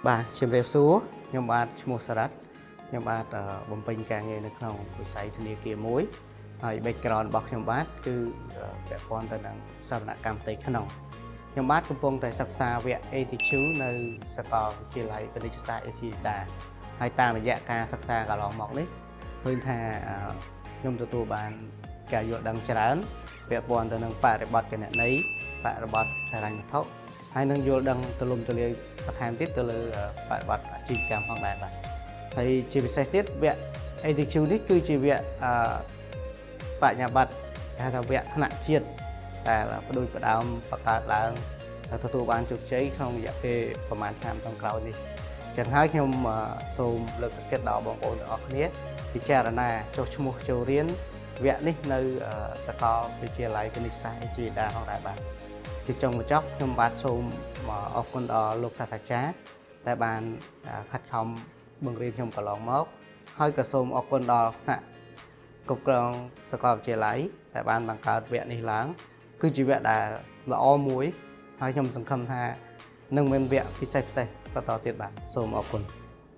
បាទជំរាបសួរខ្ញុំបាទឈ្មោះសារ៉ាត់ខ្ញុំបាទអឺបំពេញការងារនៅក្នុងវិស័យធនាគារមួយហើយ background របស់ខ្ញុំបាទគឺអឺពាក់ព័ន្ធទៅនឹងសវនកម្មផ្ទៃក្នុងខ្ញុំបាទកំពុងតែសិក្សាវគ្គ ATQ នៅសាកលវិទ្យាល័យពាណិជ្ជសាស្ត្រអេស៊ីតាហើយតាមរយៈការសិក្សាកន្លងមកនេះឃើញថាអឺខ្ញុំទទួលបានការយល់ដឹងច្រើនពាក់ព័ន្ធទៅនឹងបរិបទគណនេយ្យបរិបទហិរញ្ញវត្ថុ ហើយនឹងយល់ដឹងទូលំទូលាយបន្ថែមទៀតទៅលើបរិបទអាជីវកម្មផងដែរបាទហើយជាពិសេសទៀតវគ្គ ATQ នេះគឺជាវគ្គអឺបញ្ញាបត្រគេហៅថាវគ្គថ្នាក់ជាតិដែលផ្ដួចផ្ដើមបង្កើតឡើងទទួលបានជោគជ័យក្នុងរយៈពេលប្រហែលឆ្នាំចុងក្រោយនេះចឹងហើយខ្ញុំសូមលើកទឹកចិត្តដល់បងប្អូនទាំងអស់គ្នាពិចារណាចុះឈ្មោះចូលរៀនវគ្គនេះនៅសាកលវិទ្យាល័យគណិតសាស្ត្រអេស៊ីដាផងដែរបាទ ជាចុងបញ្ចប់ខ្ញុំបាទសូមអរគុណដល់លោកសាស្ត្រាចារ្យដែលបានខិតខំបង្រៀនខ្ញុំកន្លងមក ហើយក៏សូមអរគុណដល់ថ្នាក់គ្រប់គ្រងសាកលវិទ្យាល័យដែលបានបង្កើតវគ្គនេះឡើង គឺជាវគ្គដែលល្អមួយ ហើយខ្ញុំសង្ឃឹមថានឹងមានវគ្គពិសេសៗបន្តទៀតបាទសូមអរគុណ។